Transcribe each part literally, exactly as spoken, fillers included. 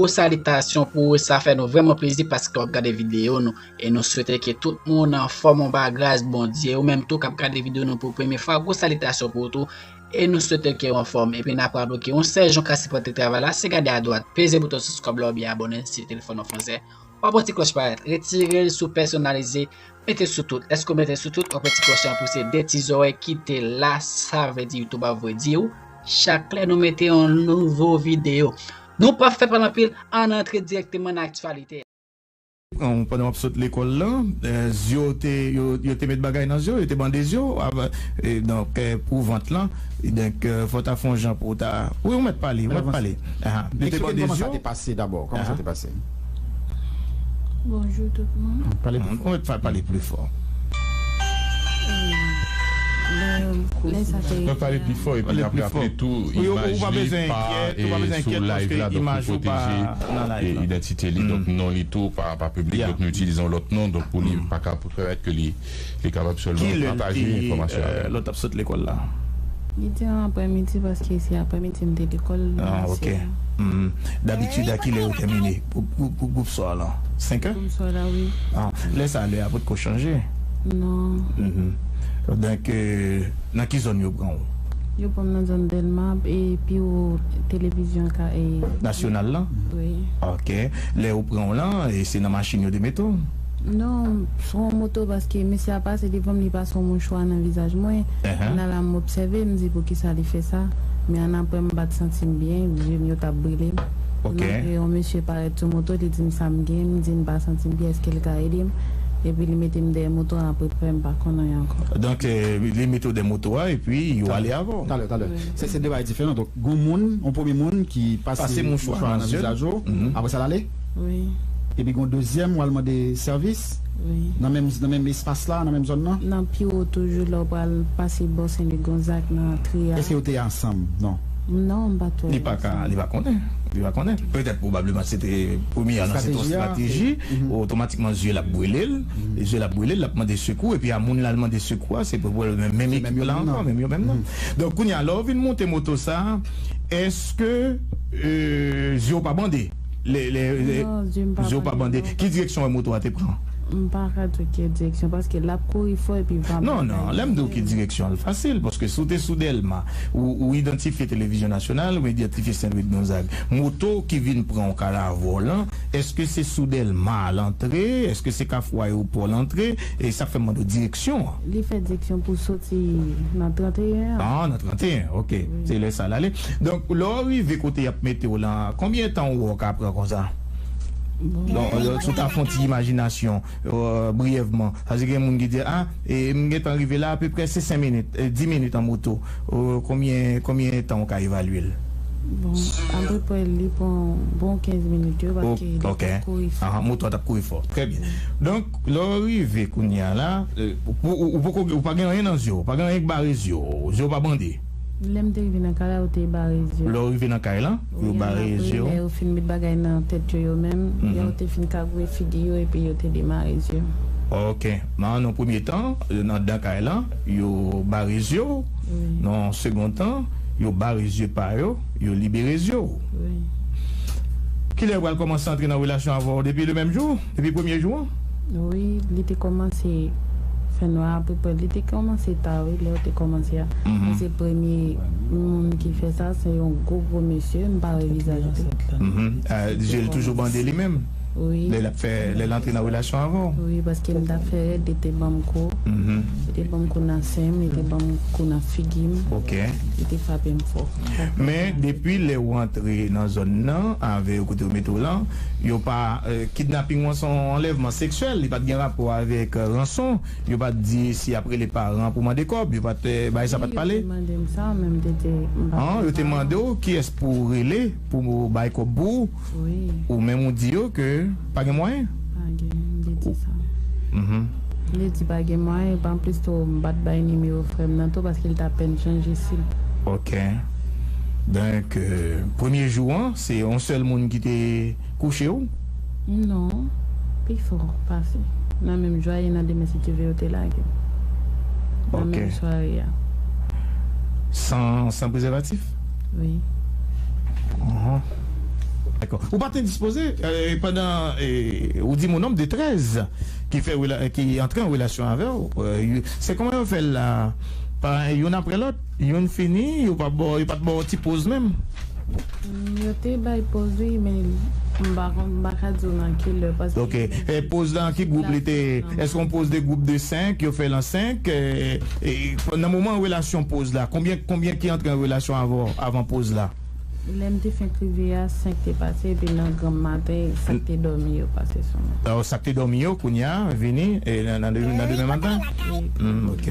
Gwo salitasyon pou ou, sa fè nou vrèman plezi paske w ap gade videyo nou. E nou swete ke tout moun anfòm anba gras Bondye. Ou menm tou k ap gade videyo nou pou premye fwa, gwo salitasyon pou ou tou. E nou swete ke w anfòm. Epi n ap raple ke yon sèl jan w ka sipòte travay la, se gade adwat, peze bouton subscribe la oubyen abòne si telefòn ou fransè. W ap wè ti klòch parèt. Retire l sou pèsonalize. Mete sou tout. Lèske w mete sou tout, w ap wè ti klòch lan pouse de ti zòrèy kite la. Sa vle di YouTube ap voye di w chak lè nou mete yon nouvo videyo. Nou p ap fè pale anpil, ann antre dirèkteman nan aktyalite a. Pran w pandan w ap sot lekòl lan, eh, zye w te, yo, yo te met bagay nan zye w, yo te bande zye w, av-, e, donk, eh, pou vant lan, e donk, eh, fò w ta fè yon jan pou w ta, wi, ou mèt pale, ou mèt pale. Aha. Yo te bande zye w. Kòman sa te pase dabò? Kòman sa te pase? Bonjou tout moun. Pale pli fò. Ou mèt fa-, pale pli fò. Lè, lè sa te... Mwen pale pli fò epi n ap raple tou, imaj li pa, eh, sou live la, donk li pwoteje, eh, idantite li, donk non li tou pa, pa piblik, donk nou itilize yon lòt non, donk pou li pa ka, pou pèmèt ke li, li kapab sèlman pataje enfòmasyon avè nou. Lè w t ap sot lekòl la? Li te an aprèmidi paske se aprèmidi m te lekòl. Ah, ok. Dabitid, a kilè yo tèmine pou, pou, pou gwoup swar lan? Senk è? Gwoup swar la, wi. Ah, lè sa, lè a potko chanje? Non. Donk, eh, nan ki zòn yo pran w? Yo pran m nan zòn Dèlma, e pi wo televizyon ka, e... Nasyonal lan? Wi. Ok. Lè yo pran w lan, e se nan machin yo te mete w? Non, se yon moto paske mesye a pase devan m, li pase yon mouchwa nan vizaj mwen. Nan la m obsève, m di poukisa li fè sa. Men annapre m pa t santi m byen, zye m yo t ap brile m. Ok. Annapre yon mesye parèt sou moto, li di m sa m gen, m di m pa santi m byen, èske l ka ede m? Epi li mete m dèyè moto a, apre prè m pa konn anyen ankò. Donk, eh, li mete w dèyè moto a, epi yo ale avè w. Talè, talè. Wi. Se, se de bagay diferan. Donk, gon moun, yon premye moun ki pase mouchwa nan vizaj ou, apre sa l ale? Wi. Epi gon dezyèm, w al mande sèvis? Wi. Nan menm, nan menm espas la, nan menm zòn nan? Nan pi wo toujou, lè w pral pase bò Sen Louis Gonzague nan antre a. Èske yo te ansanm? Non. Non, m pa t wè yo ansanm. Li pa ka, li pa konnen. Li pa konnen. Petèt, pwobableman, se te premye a nan, se te yon estrateji. Otomatikman, zye l ap brile l. Zye l ap brile l, l ap mande sekou. Epi a moun l al mande sekou a, se pwoblèm menm ekip la ankò, menm yo menm nan. Donk, kounye a, lè w vin monte moto sa, èske, eh, zye w pa bande? Lè, lè, lè, non, zye m pa bande, non. Ki direksyon moto a te pran? M pa ka di w ki direksyon, paske l ap kouri fò epi va... Non, non, lè m di w ki direksyon, l fasil, paske si w te sou Dèlma, ou, ou idantifye Televizyon Nasyonal, ou idantifye Sen Louis Gonzague, moto ki vin pran w ka la avè w lan, èske se sou Dèlma l antre? Èske se Kafou Ayewopò l antre? E sa fè m mande w direksyon an. Li fè direksyon pou soti nan trannteyen an. Ah, nan trannteyen, ok. Wi. Se lè sa l ale. Donk, lè w rive kote y ap mete w lan, konbyen tan w wè w ka pran konsa? Bon. Donk, si w ta fè yon ti imajinasyon, eh, briyèvman. Sa vle di gen moun ki di, ah, e m gentan rive la apeprè se senk minit, eh, dis minit an moto. Eh, konbyen, konbyen tan w ka evalye l? Bon, apeprè li pran bon kenz minit yo, paske li t ap kouri fò. Aha, moto a t ap kouri fò. Trè byen. Donk, lè w rive kounye a la, eh, ou, ou, ou poko, ou pa gen anyen nan zye w, ou pa gen anyen k bare zye w, zye w pa bande. Lè m te rive nan kay la, yo te bare zye. Lè w rive nan kay lan, yo bare zye w. Wi, annapre, lè yo fin met bagay nan tèt yo, yo menm, lè yo te fin kagoule figi yo, epi yo te demare zye. Ok. Nan, nan premye tan, nan, anndan kay lan, yo bare zye w. Wi. Nan segonn tan, yo bare zye pa yo, yo libere zye w. Wi. Kilè yo pral kòmanse antre nan relasyon avè w? Depi le menm jou? Depi premye jou an? Wi, li te kòmanse fè nwa apeprè. Li te kòmanse ta, wi, lè yo te kòmanse a. Mhm. Men se premye moun ki fè sa, se yon gwo, gwo mesye, m pa wè vizaj li. Mhm. Ah, je l toujou bande li menm? Wi. Lè l ap fè, lè l antre nan relasyon avè w? Wi, paske m t ap fè rèd, li te ban m kou. Mhm. Li te ban m kou nan sen m, li te ban m kou nan figi m. Ok. Li te frape m fò. Men, depi lè w antre nan zòn nan, avè yo kote yo mete w lan, yo pa, eh, kidnaping an se yon anlèvman seksyèl, li pa t gen rapò avèk, eh, ranson, yo pa t di si y ap rele paran pou mande kòb, yo pa t, eh, bagay sa pa t pale. Wi, yo te mande m sa, men m te di, m pa... An, yo te mande w kiyès pou w rele, pou bay kòb pou ou, wi, ou menm ou di yo ke pa gen mwayen. Pa gen, m te di sa. Mhm. M te di pa gen mwayen, epi anplis tou, m pa t bay nimewo frè m nan tou, paske l t apèn chanje sim. Ok. Donk, eh, premye jou an, se yon sèl moun ki te kouche w? Non, pi fò pase. Nan menm jou a, e nan demen, si Dye vle, yo te lage m. Nan menm sware a. San, san prezèvatif? Wi. Mhm. Bon, ou pa t endispoze, euh, pandan, euh, ou di m o nonb de trèz ki fè rela- ki antre an relasyon avè w. Euh, se kòman yo fè l la? Pa youn apre lòt, youn fini, yo pa ba w- yo pa t ba w ti poz menm? Mm, yo te bay poz, wi, men m pa konn, m pa ka di w nan ki lè, paske... Ok. E poz la, ki gwoup li te? Èske yon poz de gwoup de senk, yo fè l an senk? E, e, nan moman relasyon poz la, konbyen, konbyen ki antre an relasyon avè w avan poz la? Lè m te fenk rive a, senk te pase, epi nan granm maten, sa k te dòmi yo pase sou mwen. Alò, sa k te dòmi yo, kounye a, vini, e nan, nan, de- nan demen maten? Hmm, ok.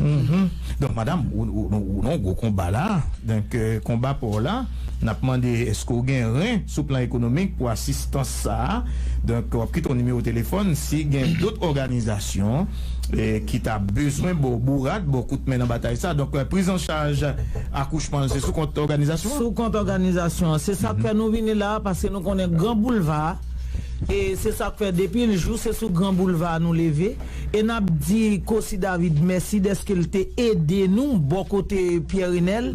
Mhm. Donk, madanm, ou, ou, ou, ou nan gwo konba la. Donk, euh, konba pa w la, n ap mande èske w gen ren sou plan ekonomik pou asistans sa a. Donk, w ap kite yon nimewo telefòn si gen dòt òganizasyon, eh, ki ta bezwen ba w bourad, ba w kout men nan batay sa. Donk, euh, priz an chaj akouchman, se sou kont òganizasyon an? Sou kont òganizasyon an. Se sa k fè nou vini la, paske nou konnen Gran Boulva, e se sa k fè depi l jou, se sou Gran Boulva nou leve. E n ap di Cossy David mèsi dèske l te ede nou bò kote Pierre Renel,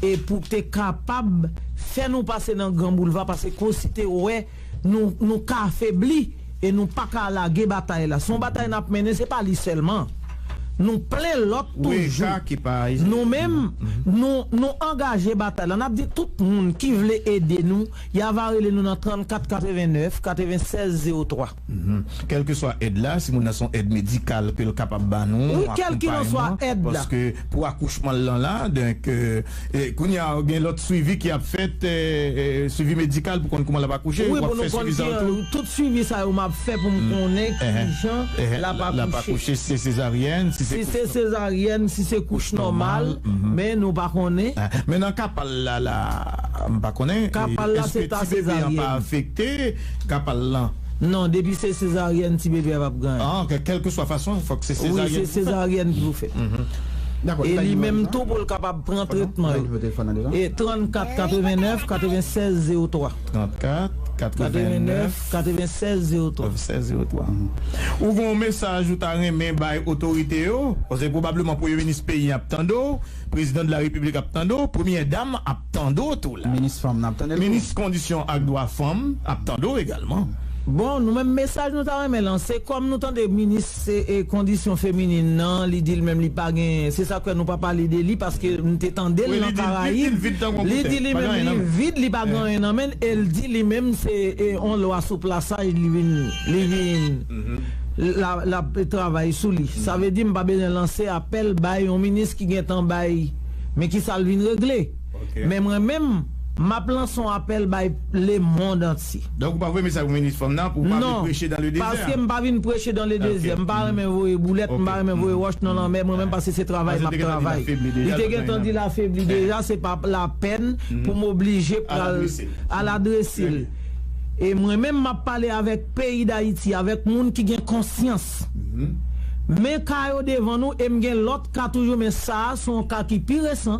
e pou te kapab fè nou pase nan Gran Boulva, paske Cossy te wè nou, nou ka afebli e nou pa ka lage batay la. Se yon batay n ap mennen, se pa li sèlman. Nou plen lòt toujou. Nou menm, nou, nou angaje batay la. N ap di tout moun ki vle ede nou, y a va rele nou nan trannkat katrevennèf katrevensèz zewo twa. Mhm. Kèlkeswa èd la, si moun nan se yon èd medikal ke l kapab ba nou, wi, kèlkeswa èd la, paske pou akouchman l lan la, donk, euh, e kounye a, gen lòt swivi ki ap fèt, euh, euh, swivi medikal pou konn kouman l ap akouche, wi, w ap fè swivi sa yo tou? Tout swivi sa yo m ap fè pou m konnen kijan l ap akouche. Si se sezaryèn, si se sezaryèn, si se kouch nòmal, men nou pa konnen. Men nan ka pa l la, la, m pa konnen, èske ti bebe an pa afekte ka pa l lan? Non, depi se sezaryèn, ti bebe a p ap gen anyen. Ah, ok, kèlkeswa fason, fòk se sezaryèn. Wi, se sezaryèn ki pou fèt. E li menm tou pou l kapab pran tretman yo. E trannkat katrevennèf katrevensèz zewo twa. Trannkat katrevennèf katrevensèz zewo twa. Ou gen yon mesaj ou ta renmen bay otorite yo? Paske pwobableman premye minis peyi ap tande w. Prezidan de la Repiblik ap tande w, premyè dam ap tande w tou la. Minis fanm nan ap tande l tou. Minis kondisyon ak dwa fanm ap tande w egalman. Bon, nou menm mesaj nou ta renmen lanse, kòm nou tande minis e, e kondisyon feminin nan, li di l menm li pa gen, se sa k fè nou pa pale de li, paske m te tande l nan Karayib. Li di li menm li vid, li pa gen anyen nan men l, e l di li menm se e, on lwa sou plasaj li vin, li vin l ap travay sou li. Sa vle di m pa bezwen lanse apèl bay yon minis ki gentan bay, men ki sa l vin regle. Men mwen menm, m ap lanse yon apèl bay lemonn antye. Donk ou pa voye mesaj pou minis fanm nan, pou pa vin preche dans le désert? Non, paske m pa vin preche dans le désert. M pa renmen voye boulèt, m pa renmen voye wòch nan lanmè, mwen menm, paske se travay m ap travay. Li te gentan di l afebli deja, se pa lapèn pou m oblije pral al adrese l. E mwen menm, m ap pale avèk peyi Dayiti, avèk moun ki gen konsyans. Men ka yo devan nou, e m gen lòt ka toujou, men sa a se yon ka ki pi resan.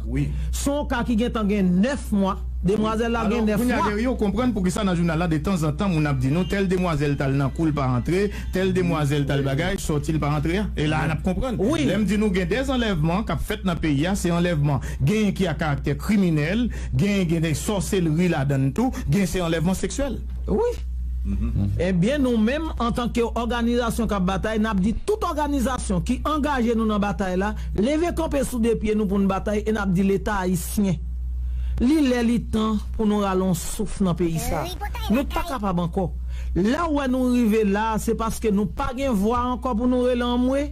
Se yon ka ki gentan gen nèf mwa. Demwazèl la gen nèf mwa. Alò, kounye a, Guerrier, ou konprann poukisa nan jounal la, detanzantan, moun ap di nou, tèl demwazèl t al nan kou, l pa antre, tèl demwazèl t al bagay, sòti, l pa antre a. E la a n ap konprann. Lè m di nou gen de anlèvman k ap fèt nan peyi a, se anlèvman, genyen ki a karaktè kriminèl, genyen, gen de sòselri ladan l tou, gen se anlèvman seksyèl. Wi. Ebyen, nou menm, antanke òganizasyon k ap batay, n ap di tout òganizasyon ki angaje nou nan batay la, leve kanpe sou de pye nou pou n batay, e n ap di Leta ayisyen, li lè, li tan pou nou rale yon souf nan peyi sa a. Nou pa kapab ankò. Lè w wè nou rive la a, se paske nou pa gen vwa ankò pou nou rele anmwe.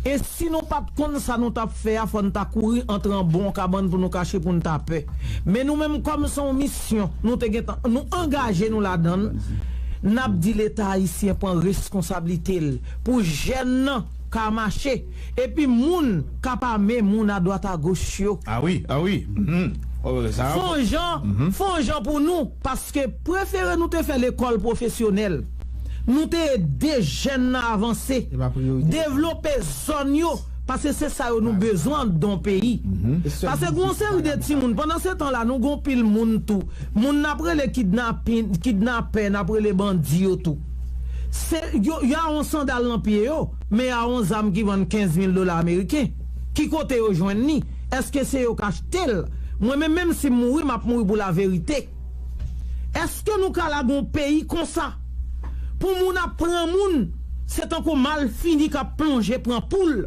E si nou pa t konn sa nou t ap fè a, fò n ta kouri antre anba yon kabann pou nou kache, pou n ta pè. Men nou menm, kòm se yon misyon nou te gentan, nou angaje nou ladan l, n ap di Leta ayisyen pran reskonsablite l pou jèn nan ka mache, epi moun k ap ame moun adwat agoch yo. Ah wi, ah wi. Fè yon jan, fè yon jan pou nou, paske prefere nou te fè lekòl pwofesyonèl, nou te ede jèn nan avanse, devlope zòn yo, paske se sa yo nou bezwen anndan yon peyi. Paske gen yon seri de timoun, pandan se tan la, nou gen yon pil moun tou. Moun n ap rele kidnapin, kidnapè, n ap rele bandi yo tou. Se, yo, y a yon sandal nan pye yo, men y a yon zam ki vann kenz mil dola ameriken. Ki kote yo jwenn li? Èske se yo k achte l? Mwen menm, menm si m mouri, m ap mouri pou laverite. Èske nou ka lage yon peyi konsa? Pou moun ap pran moun, se tankou malfini k ap plonje pran poul.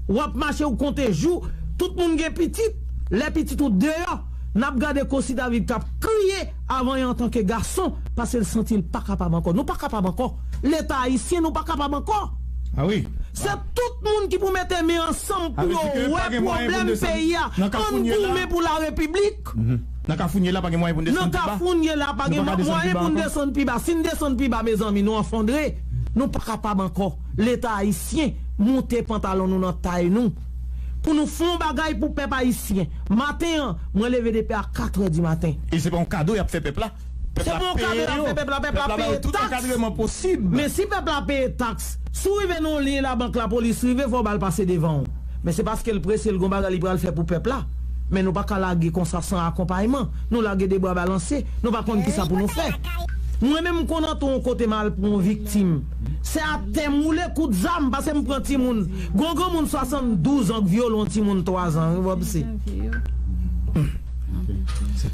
W ap mache, ou konte jou, tout moun gen pitit. Lè pitit ou deyò, n ap gade Kosi David k ap kriye avan y antanke gason, paske l santi l pa kapab ankò. Nou pa kapab ankò. Leta ayisyen, nou pa kapab ankò. Ah wi. Se tout moun ki pou mete men ansanm pou yo wè pwoblèm peyi a. Ann goumen pou larepiblik. Nan Kafou n ye la, pa gen mwayen pou n desann pi ba. Nan Kafou n ye la, pa gen mwayen pou n desann pi ba. Si n desann pi ba, mezanmi, nou anfondre. Nou pa kapab ankò. Leta ayisyen, moute pantalon nou nan tay nou. Pou nou fè yon bagay pou pèp ayisyen. Maten an, mwen leve depi a katrè di maten. E se pa yon kado y ap fè pèp la. Se pa yon kado y ap fè pèp la, pèp la peye taks. Men si pèp la peye taks, si w rive nan yon liy labank, lapolis rive, fò w ba l pase devan w. Men se paske l prese, l gon bagay li pral fè pou pèp la. Men nou pa ka lage konsa san akonpayman. Nou lage de bra balanse, nou pa konn kisa pou nou fè. Mwen menm m konn antre yon kote m al pran yon viktim. Se atè m woule kout zam, paske m pran timoun. Gon granmoun swasanndouz an k vyole yon timoun twa zan, wi, Bòb, se.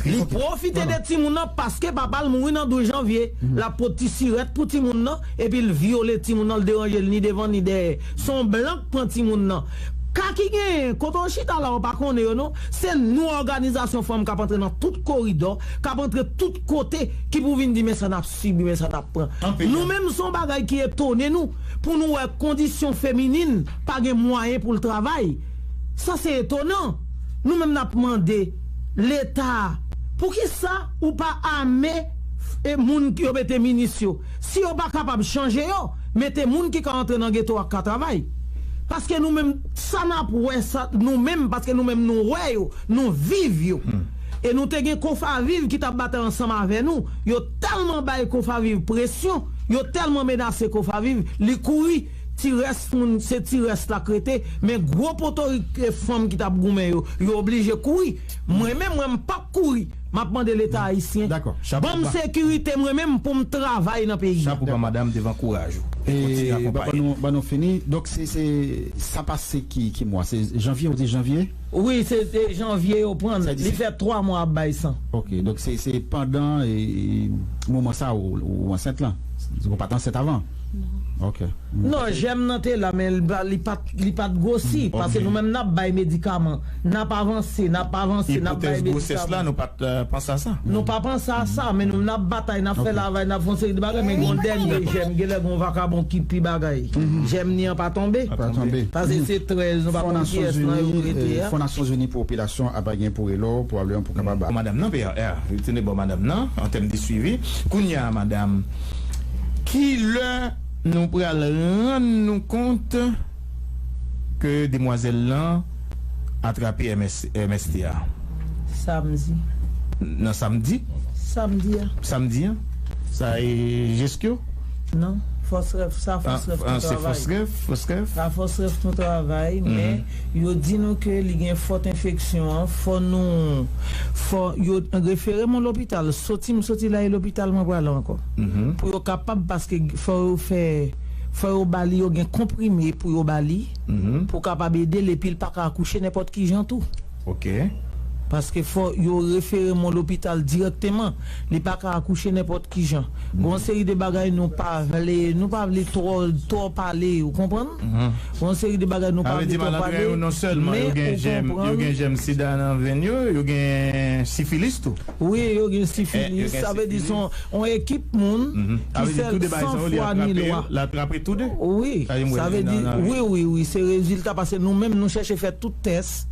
Li pwofite de timoun nan paske papa l mouri nan douz janvye. L ap pot ti sirèt pou timoun nan, epi l vyole timoun nan, l deranje l ni devan ni dèyè. Se yon blan k pran timoun nan. Ka ki genyen, kote w chita la, w pa konnen yo non. Se nou, òganizasyon fanm, k ap antre nan tout koridò, k ap antre tout kote, ki pou vin di, men sa n ap sibi, men sa n ap pran. Nou menm, se yon bagay ki etone nou, pou nou wè kondisyon feminin pa gen mwayen pou l travay. Sa se etonan. Nou menm n ap mande Leta, poukisa ou pa ame e moun ki yo mete minis yo? Si yo pa kapab chanje yo, mete moun ki ka antre nan geto a k ka travay. Paske nou menm, sa n ap wè, sa, nou menm, paske nou menm nou wè yo, nou viv yo. E nou te gen Kofaviv ki t ap batay ansanm avè nou. Yo tèlman bay Kofaviv presyon, yo tèlman menase Kofaviv, li kouri. Ti rès moun, se ti rès la k rete, men gwo potorik fanm ki t ap goumen yo, yo oblije kouri. Mwen menm, mwen, m p ap kouri. M ap mande Leta ayisyen, ban m sekirite mwen menm pou m travay nan peyi a. Chapo ba madanm devan kouraj ou. Kontinye akonpaye. Ban nou fini. Donk, se, se, sa pase ki, ki mwa? Se janvye, ou di janvye? Wi, se, se janvye yo pran l. Li fè twa mwa ap bay san. Ok, donk se, se pandan e, e, moman sa ou, ou ansent lan? Ou pa t ansent avan? Non. Ok. Non, jèm nan te la, men li pa, li pa t, li pa t gwosi. Paske nou menm n ap bay medikaman, n ap avanse, n ap avanse, n ap bay medikaman. Ipotèz gwosès la, nou pa t panse a sa. Nou pa panse a sa, men nou n ap batay, n ap fè lavay, n ap fè yon seri de bagay, men gen yon dènye jèm, genlè gen yon vakabon ki pi bagay. Jèm ni an pa tonbe. Pa tonbe. Paske se trèz, nou pa konn kiyès nan yo k rete a. Fon Nasyonzini pou Popilasyon ap gen pou rele w, pwobableman pou kapab ba. Madanm nan, P R, retounen bò madanm nan, an tèm de swivi. Kounye a, madanm, ki lè nou pral rann nou kont ke demwazèl lan atrape M S, M S T a? Samdi. Nan samdi? Samdi a. Samdi a? Sa e Jeskyo? Non, Fòs Rèf, sa Fòs Rèf nou travay. Se Fòs Rèf, Fòs Rèf? Sa Fòs Rèf nou travay, men yo di nou ke li gen fòt enfeksyon an, fò nou, fò yo refere m yon lopital, soti m soti la e lopital mwen prale ankò. Pou yo kapab, paske fò yo fè, fò yo ba li, yo gen konprime pou yo ba li, pou kapab ede l, epi l pa ka akouche nenpòt ki jan tou. Ok. Paske fò yo refere m yon lopital dirèkteman. Li pa ka akouche nenpòt ki jan. Gon seri de bagay nou pa vle, nou pa vle twò, twò pale, ou konprann? Gon seri de bagay nou pa vle twò pale, men ou konprann. Yo gen jèm sida nan venn yo, yo gen sifilis tou. Wi, yo gen sifilis. Sa vle di se yon, yon ekip moun ki sèl san fwa ni lwa. Wi, sa vle di, wi, wi, wi, se rezilta, paske nou menm nou chèche fè tout tès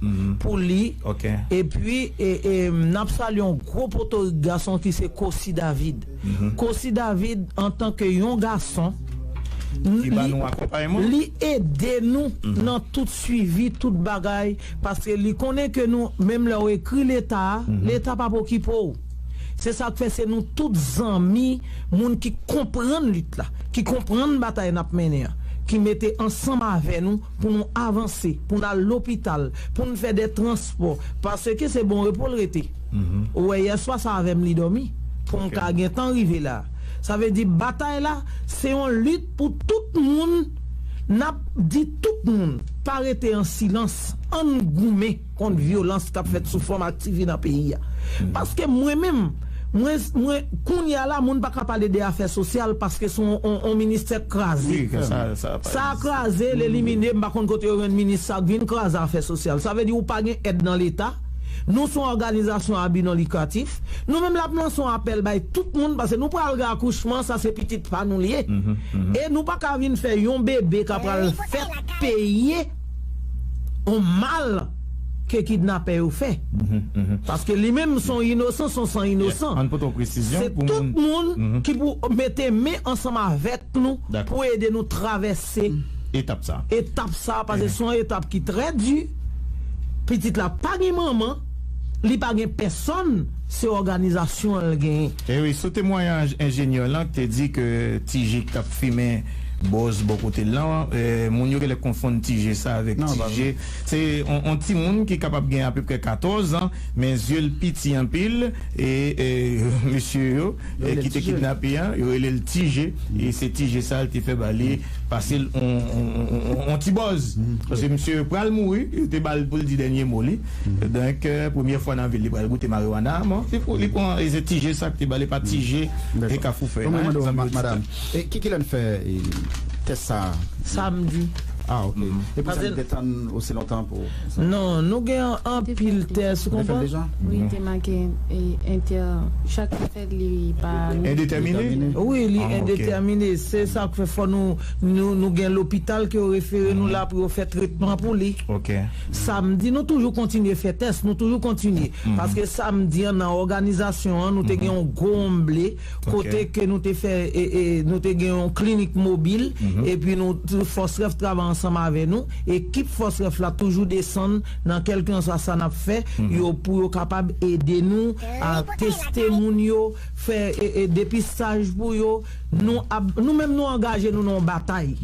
pou li. Epi, e, e, n ap salye yon gwo potorik gason ki se Kosi David. Kosi David, antanke yon gason, li ede nou nan tout swivi, tout bagay, paske li konnen ke nou, menm lè w ekri Leta a, Leta p ap okipe w. Se sa k fè se nou tout zanmi, moun ki konprann lit la, ki konprann batay n ap mennen an, ki mete ansanm avè nou pou nou avanse, pou n al lopital, pou n fè de transpò, paske se bon repo l rete. Ou wè yèswa sa avè m li dòmi, pou m ka gentan rive la. Sa vle di batay la, se yon lit pou tout moun, n ap di tout moun, pa rete an silans, ann goumen kont vyolans k ap fèt sou fanm ak tifi nan peyi a. Paske mwen menm, Mwen, mwen, kounye a la, moun pa ka pale de afè sosyal paske se yon, yon, yon ministè kraze. Sa kraze, l elimine, m pa konn kote yo jwenn minis sa k vin kraze afè sosyal. Sa vle di ou pa gen èd nan Leta. Nou se yon òganizasyon a bi non likratif. Nou menm l ap lanse yon apèl bay tout moun paske nou pral gen akouchman, sa se pitit pa nou li ye. E nou pa ka vin fè yon bebe ka pral fèt peye yon mal ke kidnapè yo fè. Paske li menm se yon inosan, se yon san inosan. Se tout moun ki pou mete men ansanm avèk nou pou ede nou travèse etap sa. Etap sa, paske se yon etap ki trè di. Pitit la pa gen manman, li pa gen pèsonn, se òganizasyon an l genyen. E wi, sou temwayaj enjenyè lan ki te di ke Ti Je k t ap fimen bòz bò kote l lan, e, moun yo genlè konfonn Ti Je sa avèk Ti Je. Se yon, yon timoun ki kapab gen apeprè katòz an, men zye l piti anpil, e, e, mesye yo, e, ki te kidnape an, yo rele l Ti Je, e se Ti Je sa l te fè ba li, pase l on, on, on, on, on ti bòz. Paske misye pral mouri, yo te ba l pou l di dènye mo li. Donk, e, premyè fwa nan vi l, li pral goute mariwana, bon, li pran, e se Ti Je sa ki te ba li, pa Ti Je e Kafou Fèy. Mwen mande w, madanm, e ki, kilè n fè, e, tès sa a? Samdi. Ah, ok. E pou sa, nou te tann osi lontan pou sa? Non, nou gen anpil tès, ou konprann? Wi, te make, e, entè, chak fèt li pa endetèmine? Wi, li endetèmine. Se sa k fè fò nou, nou, nou gen lopital ke yo refere nou la pou yo fè tretman pou li. Samdi, nou toujou kontinye fè tès, nou toujou kontinye. Paske samdi an, nan òganizasyon an, nou te gen yon gwo omble, kote ke nou te fè, e, e, nou te gen yon klinik mobil, epi nou, Fòs Rèf travay ansanm avè nou. Ekip Fòs Rèf la toujou desann nan kèlkanswa sa n ap fè, yo, pou yo kapab ede nou a teste moun yo, fè, e, e, depistaj pou yo. Nou ap, nou menm, nou angaje nou nan yon batay.